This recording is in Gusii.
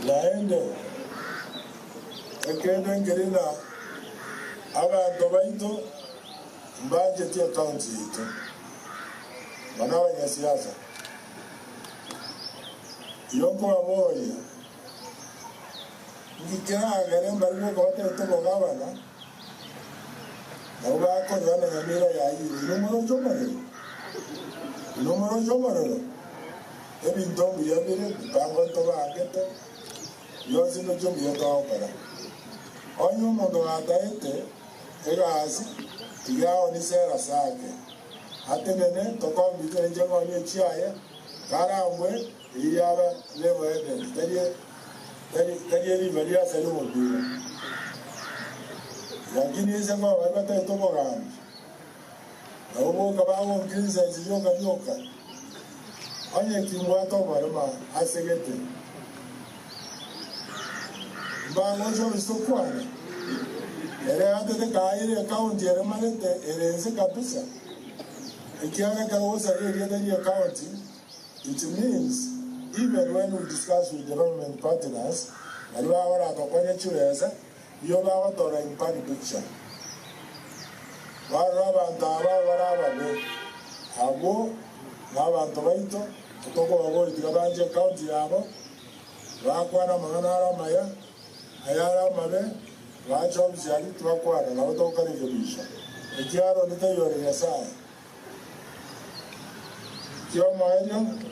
Naende ekende nkeri ng'a abanto baito mbancheti ekaunti yaito, mono abanyasiasa. Igo nkobaboria, Nki keragere mbare goka batagete obogabana, nabwo bakorera na nyamira yaye inwe moroche omorero? Inwe moroche omorero? Ebinto mbuya bire, mipango ntobangete, bionsi ndoche mbuya togokora. Onye omonto gataete egasi, tiga aonie sera sake, atenene tokombite inche ng'onie echiaye, karambwe Eyio yaba neboete, tari tari tari eriima ri'ase ri'omopira. Lakini inse koba baria batagete obogambi, nabwo boka bagonkirisa inse rioka rioka, onye timbwate oborema ase gete, mbagocha obisito kwane. Ere atete kaire ekaunti ere marete ere inse kabisa, ekiagera ekero ogosaria erieta ri'ekaunti, It means even when we discuss with development partners, baria bagoragokonya chibesa, nigo bagotora in bad picture. Barora abanto aba bare ababe, abwo nabanto baito, tokobaboria tiga banche ecounty yabo, bakwane amang'ana are amaya, ayare amabe, bache ofisi aria tibakwana, nabo tokorekebisha. Ekiagera onde taiyo ore Nyasaye. Ki'omoerio.